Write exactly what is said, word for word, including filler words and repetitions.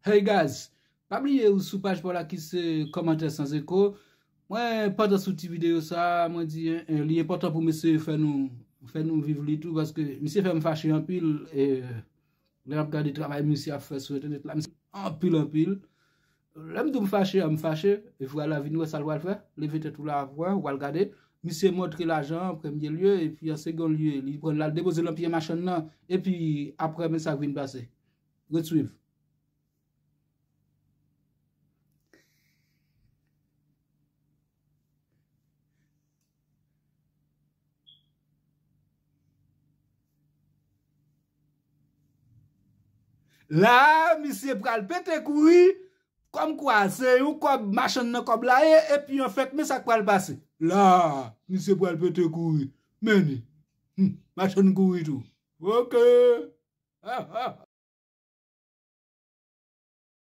Hey guys, pa bliye ou sou paj pa w la ki se Kòmantè Sans Eko. Mwen pantan sou ti videyo sa, mwen di en, en, li enpòtan pou mesye fè nou fè nou viv li tou, paske misye fè m fache anpil. E lè m ap gade travay misye ap fè sou entènèt la, misye anpil anpil. Lè m di w m fache, m fache. E vwala, vin wè sa l pral fè. Leve tèt ou la, pran, w al gade. Misye montre lajan an premye lye, epi an segon lye, li pran l al depoze l nan pye machann nan. Epi apre, men sa k vin pase. Ret swiv. La, misye pral pete kouri, kòmkwa se yon kòb machann nan kòb la ye, epi anfèt, men sa k pral pase. La, misye pral pete kouri. Men li. Hmm, machann kouri tou. Ok.